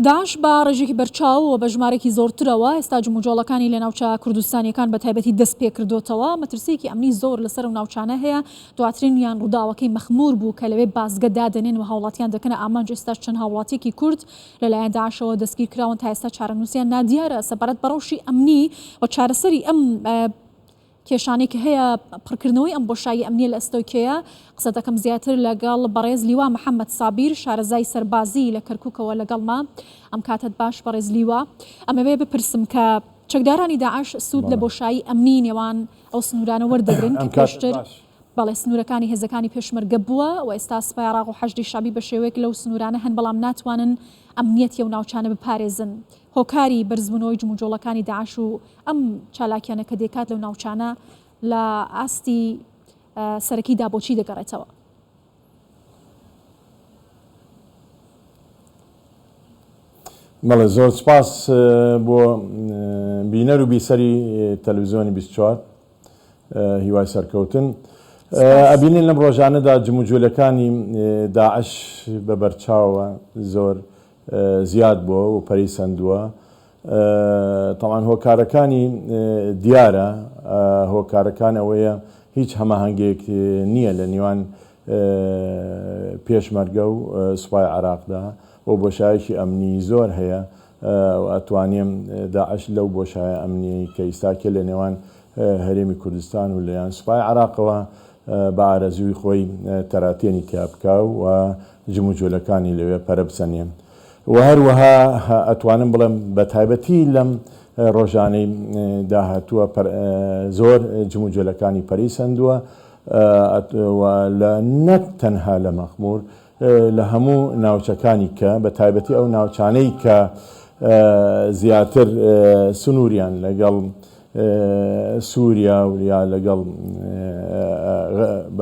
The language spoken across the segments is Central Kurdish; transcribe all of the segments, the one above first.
داعش بە ڕێژەیەکی بەرچاو و بە ژمارەیەکی زۆرترەوە ئێستا جموجۆڵەکانی لە ناوچە کوردستانییەکان بە تایبەتی دەست پێکردۆتەوە، مەترسییەکی ئەمنی زۆر لەسەر ئەو ناوچانە هەیە، دواترینیان ڕووداوەکەی مەخموور بوو کە لەوێ بازگە دادەنێن و هاوڵاتیان دەکەنە ئامانج، ئێستاش چەند هاوڵاتییەکی کورد لەلایەن داعشەوە دەستگیرکراون تا ئێستا چارەنووسیان نادیارە. سەبارەت بە ڕەوشی ئەمنی و چارەسەری ئەم کێشانەی کە هەیە پڕکردنەوەی ئەم بۆشایی ئەمنیە لە ئەستۆی کێیە؟ قسە دەکەم زیاتر لەگەڵ بەڕێز لیوا محەمەد سابیر شارەزای سەربازی لە کەرکوکەوە لەگەڵمە. ئەم کاتەت باش بەڕێز لیوا. ئەمەوێ بپرسم کە چەکدارانی داعش سوود لە بۆشایی ئەمنی نێوان ئەو سنوورانە وەردەگرن کە پێشتر بەڵێ سنوورەکانی هێزەکانی پێشمەرگە بووە و ئێستا سوپای عێراق و حەشدی شەعبی بە شێوەیەک لەو سنوورانە هەن بەڵام ناتوانن ئەمنیەتی ئەو ناوچانە بپارێزن. هۆکاری بەرزبوونەوەی جموجۆڵەکانی داعش و ئەم چالاکیانە کە دەیکات لەو ناوچانە لە ئاستی سەرەکیدا بۆچی دەگەڕێتەوە؟ بەڵێ زۆر سپاس بۆ بینەر و بیسەری تەلەڤزیۆنی 24 هیوای سەرکەوتن ئەبینین لەم ڕۆژانەدا جموجولەکانی داعش بە بەرچاوە زۆر زیاد بووە و پەرەی سەندووە. تەبعەن هۆکارەکانی دیارە، هۆکارەکان ئەوەیە هیچ هەماهەنگێک نییە لە نێوان پێشمەرگە و سوپای عێراقدا و بۆشایەکی ئەمنی زۆر هەیە و ئەتوانێ داعش لەو بۆشایە ئەمنیەی کە ئیستاکێ لە نێوان هەرێمی کوردستان و لەیان سوپای عێراقەوە بە ئارەزووی خۆی تەراتێنی تیا بکا و جموجۆلەکانی لەوێ پەرە بسەنێ و هەروەها ئەتوانم بڵێم بە تایبەتی لەم ڕۆژانەی داهاتووە زۆر جموجۆلەکانی پەرەی سەندووە و لە نەک تەنها لە مەخموور لە هەموو ناوچەکانی کە بە تایبەتی ئەو ناوچانەی کە زیاتر سنووریان لەگەڵ سووریا و یا لەگەڵ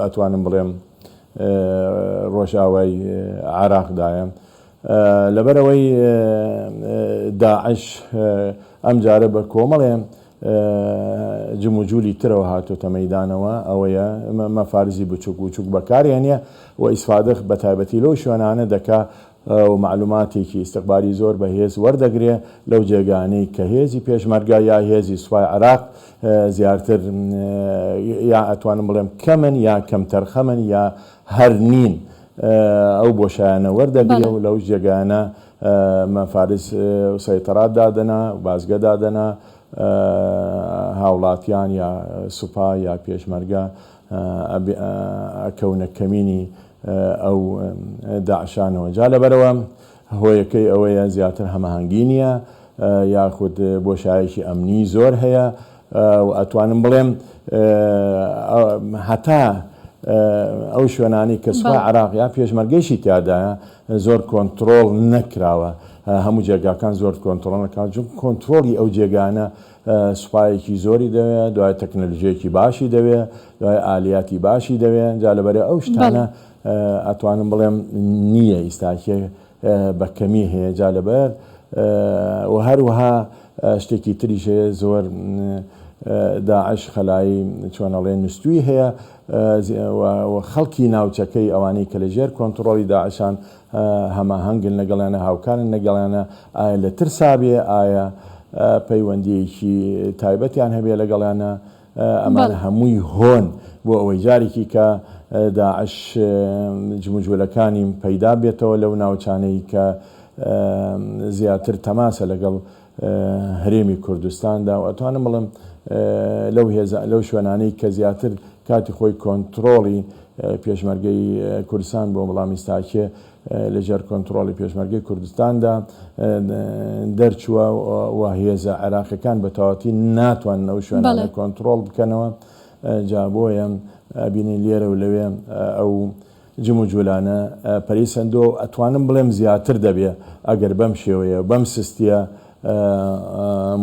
ئەتوانم بڵێم ڕۆژئاوای عێراقدایە. لەبەرئەوەی داعش ئەمجارە بە کۆمەڵێ جموجولی ترەوە هاتۆتە مەیدانەوە، ئەوەیە مەفارزی بچوک بچوک بەکارێنێ و ئیسفادە بە تایبەتی لەو شوێنانە دەکا و مەعلوماتێکی ئیستخباری زۆر بەهێز وەردەگرێ لەو جێگانەی کە هێزی پێشمەرگە یا هێزی سوپای عێراق زیاتر یا ئەتوانم بڵێم کەمن یا کەمتەرخەمن یا هەر نین ئەو بۆشایانە وەردەگرێ و لەو جێگایانە مەفارز و سەیتەرات دادەنا و بازگە دادەنا هاوڵاتیان یا سوپا یا پێشمەرگە ئەکەونە کەمینی ئەو داعشانەوە جا لەبەرئەوە هۆیەکەی ئەوەیە زیاتر هەماهەنگی نییە یاخود بۆشایەکی ئەمنی زۆر هەیە و ئەتوانم بڵێم هەتا ئەو شوێنانەی کە سوپای عێراق یا پێشمەرگەیشی تیادایە زۆر کۆنتڕۆڵ نەکراوە هەموو جێگاکان زۆر کۆنتڕۆڵ نەکراوە چون کۆنتڕۆڵی ئەو جێگانە سوپایەکی زۆری دەوێ دوای تەکنەلۆژیەکی باشی دەوێ دوای ئالیاتی باشی دەوێ جا لەبەرێ ئەو شتانە ئەتوانم بڵێم نییە ئیستاکێ بە کەمی هەیە جا لەبەر و هەروەها شتێکی تریش هەیە زۆر داعش خەلایی چۆنەڵێ نوستوی هەیە و خەڵکی ناوچەکەی ئەوانەی کە لە ژێر کۆنتڕۆڵی داعشان هەماهەنگن لەگەڵیانە هاوکارن لەگەڵیانە ئایا لە ترسا بێ ئایا پەیوەندیەکی تایبەتیان هەبێ لەگەڵیانە ئەمانە هەمووی هۆن بۆ ئەوەی جارێکی کە داعش جموجولەکانی پەیدا بێتەوە لەو ناوچانەی کە زیاتر تەماسە لەگەڵ هەرێمی کوردستاندا و ئەتوانم بڵێم لەو هێزە لەو شوێنانەی کە زیاتر کاتی خۆی کۆنتڕۆڵی پێشمەرگەی کوردستان بۆ بەڵام ئیستاکێ لەژێر کۆنتڕۆڵی پێشمەرگەی کوردستاندا دەرچووە و هێزە عێراقیەکان بە تەواوەتی ناتوانن ئەو شوێنانە کۆنتڕۆڵ بکەنەوە جا بۆیە ئەبینین لێرە و لەوێ ئەو جموجولانە پەرەی سەندووە و ئەتوانم بڵێم زیاتر دەبێ ئەگەر بەم شێوەیە و بەم سستیە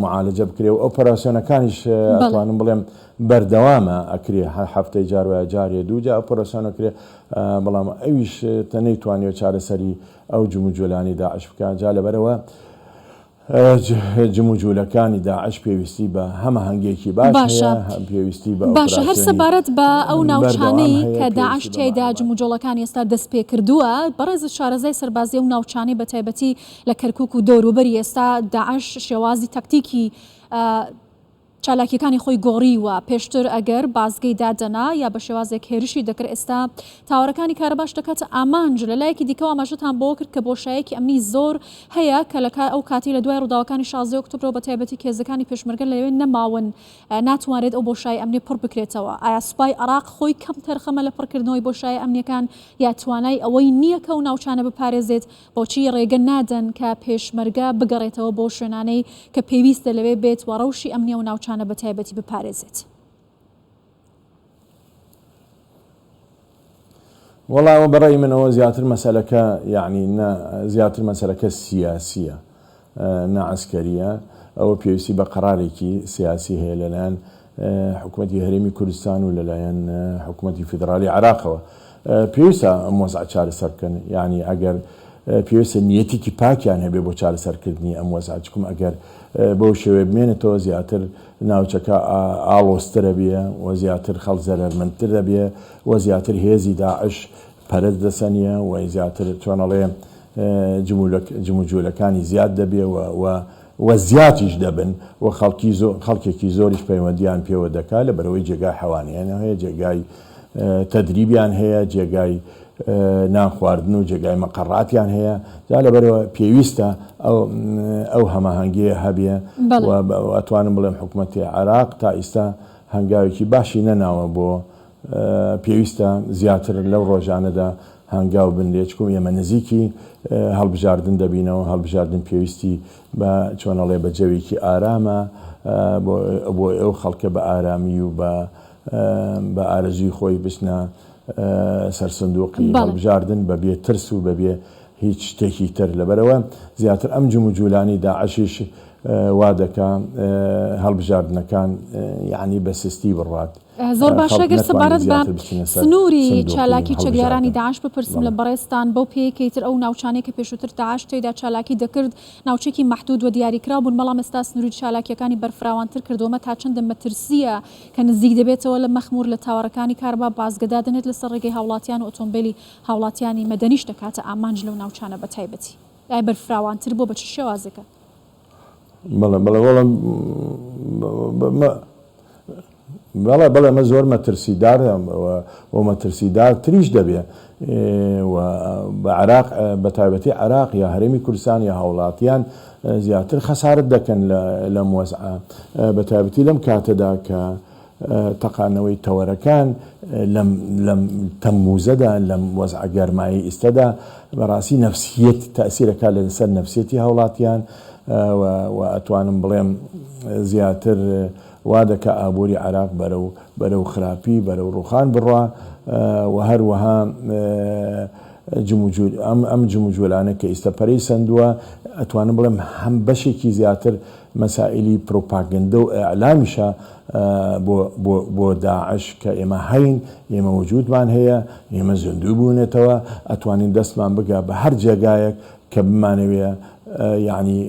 معالجە بکرێ و ئۆپەراسیۆنەکانیش ئەتوانم بڵێم بەردەوامە ئەکرێ هەر هەفتەی جار وایە جارێ دووجا ئۆپەراسیۆن ئەکرێ بەڵام ئەویش تە نەیتوانیوە چارەسەری ئەو جموجۆلانەی داعش بکا جا لەبەرئەوە. جموجولەکانی داعش پێویستی بە هەماهەنگیەکی باش باشە هەیە، پێویستی بە باشە هەر ئۆپراسیۆنی سەبارەت بە ئەو بەردەوام ناوچانەی هەیە، کە داعش پێویستی بە تیایدا مەعلومات. جموجۆڵەکانی ئێستا دەست پێکردووە، بەڕێزت شارەزای سەربازی ئەو ناوچانەی بە تایبەتی لە کەرکوک و دەوروبەری ئێستا داعش شێوازی تەکتیکی چالاکیەکانی خۆی گۆڕیوە، پێشتر ئەگەر بازگەی دادەنا یا بە شێوازێک هێرشی دەکرد ئێستا تاوەرەکانی کارەباش دەکاتە ئامانج، لە لایەکی دیکەوە ئاماژەتان بەوە کرد کە بۆشایەکی ئەمنی زۆر هەیە کە لە ئەو کاتەی لە دوای ڕووداوەکانی شازدەی ئۆکتۆبرەوە بە تایبەتی کە هێزەکانی پێشمەرگە لەوێ نەماون ناتوانرێت ئەو بۆشایی ئەمنیە پڕ بکرێتەوە، ئایا سوپای عێراق خۆی کەم تەرخەمە لە پڕکردنەوەی بۆشایە ئەمنیەکان یا توانای ئەوەی نییە کە ئەو ناوچانە بپارێزێت بۆچی ڕێگە نادەن کە پێشمەرگە بگەڕێتەوە بۆ شوێنانەی کە پێویستە لەوێ بێت و ڕەوشی ئەمنی ئەو ناوچانە بە تایبەتی بپارێزێت؟ وەڵا ئەوە بە ڕەئی من ئەوە زیاتر مەسەلەکە یەعنی نە زیاتر مەسەلەکە سیاسیە نە عەسکەریە ئەوە پێویستی بە قەرارێکی سیاسی هەیە لەلایەن حکومەتی هەرێمی کوردستان و لەلایەن حکومەتی فیدرالی عێراقەوە پێویستە ئەم وەزعە چارەسەر بکەن یعنی ئەگەر پێویستە نیەتێکی پاکیان هەبێ بۆ چارەسەرکردنی ئەم وەزعە چکم ئەگەر بەو شێوەیە بمێنێتەوە زیاتر ناوچەکە ئاڵۆزترە بێ و زیاتر خەڵک زەرەرمەندتر دەبێ و زیاتر هێزی داعش پەرە دەسەنیە و زیاتر چۆنەڵێ جموجولەکانی زیاد دەبێ و و و زیاتیش دەبن و خەڵکی زۆ خەڵکێکی زۆریش پەیوەندیان پێوە دەکا لە بەرەوەی جێگای حەوانەیان هەیە جێگای تەدریبیان هەیە جێگای نان خواردن و جێگای مەقەڕاتیان هەیە جا لەبەرەوە پێویستە ئەو ئەو هەماهەنگیە هەبێ و ئەتوانم بڵێم حکومەتی عێراق تا ئیستا هەنگاوێکی باشی نەناوە بۆ پێویستە زیاتر لەو ڕۆژانەدا هەنگاو بنرێت، چکوم ئێمە نزیکی هەڵبژاردن دەبینەوە، هەڵبژاردن پێویستی بە چۆنەڵێ بە جەوێکی ئارامە بۆ ئەو خەڵکە بە ئارامی و بە بە ئارەزووی خۆی بچنە سەر سندوقی هەڵبژاردن بە بێ ترس و بە بێ هیچ شتێکی تر لەبەرئەوە زیاتر ئەم جموجولانەی داعشیش وا دەکا هەڵبژاردنەکان یانی بە سستی بڕوات. زۆر باشە خەڵک گەر نەتوانێت سەبارەت بە زیاتر بچنە سەر سنووری سندوقی چالاکی چەکدارانی هەڵبژاردن. داعش بپرسم بەڵێ. لە بەڕێزتان بەو پێیەی کە ئیتر ئەو ناوچانەی کە پێشووتر داعش تێیدا چالاکی دەکرد ناوچێکی مەحدود و دیاریکراو بوون بەڵام ئێستا سنووری چالاکییەکانی بەرفراوانتر کردووە ئەمە تا چەندە مەترسییە کە نزیک دەبێتەوە لە مەخموور لە تاوەرەکانی کارەبا بازگە دادەنێت لەسەر ڕێگەی هاوڵاتیان و ئۆتۆمبێلی هاوڵاتیانی مەدەنیش دەکاتە ئامانج لەو ناوچانە بە تایبەتی ئایا بەرفراوانتر بووە بە چ شێوازێکە؟ بەڵێ بەڵێ وەڵا بەڵێ بەڵێ ئەمە زۆر مەترسیدارە و مەترسیدارتریش دەبێ و بە عێراق بە تایبەتی عێراق یا هەرێمی کوردستان یا هاوڵاتیان زیاتر خەسارت دەکەن لەم وەزعە بە تایبەتی لەم کاتەدا کە تەقانەوەی تەوەرەکان لەم لەم تەمموزەدا لەم وەزعە گەرمایەی ئیستەدا بەڕاستی نەفسیەت تەئسیر ئەکات لەسەر نەفسیەتی هاوڵاتیان و و ئەتوانم بڵێم زیاتر وا دەکا ئابووری عێراق بەرەو بەرەو خراپی بەرەو ڕوخان بڕوا و هەروەها جموجول ئەم ئەم جموجولانە کە ئیستە پەرەی سەندووە ئەتوانم بڵێم هەم بەشێکی زیاتر مەسائیلی پروپاگەندە و ئیعلامیشە بۆ بۆ بۆ داعش کە ئێمە هەین، ئێمە وجودمان هەیە، ئێمە زیندوو بوونەتەوە، ئەتوانین دەستمان بگا بە هەر جێگایەک کە بمانەوێ یەعنی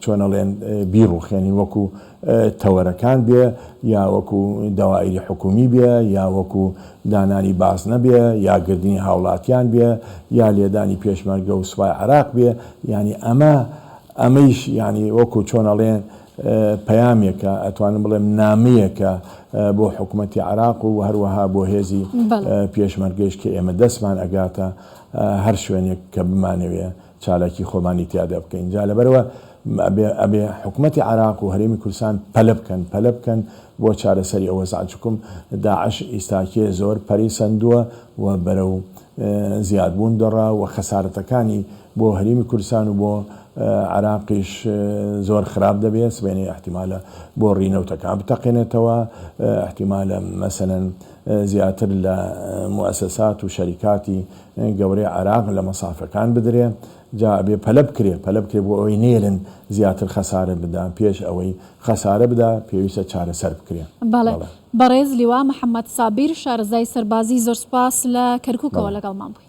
چۆن ئەڵێن بیڕوخێنین وەکو تەوەرەکان بێ یا وەکو دەوائیری حکومی بێ یا وەکو دانانی بازنە بێ یا گردنی هاوڵاتیان بێ یا لێدانی پێشمەرگە و سوپای عێراق بێ یەعنی ئەمە ئەمەیش یانی وەکو چۆن ئەڵێن پەیامێکە، ئەتوانم بڵێم نامەیەکە بۆ حکومەتی عێراق و هەروەها بۆ هێزی پێشمەرگەیش کە ئێمە دەستمان ئەگاتە هەر شوێنێک کە بمانەوێ چالاکی خۆمانی تیادا بکەین. جا لەبەرئەوە ئەبێ ئەبێ حکومەتی عێراق و هەرێمی کوردستان پەلە بکەن، پەلە بکەن بۆ چارەسەری ئەو وەزعە چونکم داعش ئیستاکێ زۆر پەرەی سەندووە و بەرەو زیادبوون دەڕا و خەسارەتەکانی بۆ هەرێمی کوردستان و بۆ عێراقیش زۆر خراپ دەبێت، سبەینێ ئیحتیمالە بۆڕی نەوتەکان بتەقێنێتەوە، ئیحتیمالە مەسەلەن زیاتر لە موئەسەسات و شەریکاتی گەورەی عێراق لە مەسافەکان بدرێ، جا ئەبێ پەلە بکرێ، پەلە بکرێ بۆ ئەوەی نەیەلن زیاتر خەسارە بدا، پێش ئەوەی خەسارە بدا پێویستە چارەسەر بکرێ. بەڵێ بەڕێز لیوا محەمەد سابیر شارەزای سەربازی زۆر سوپاس لە کەرکوکەوە لەگەڵمان بووی.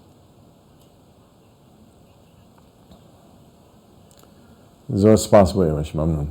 زۆر سپاس بۆ ئێوەش مەمنون.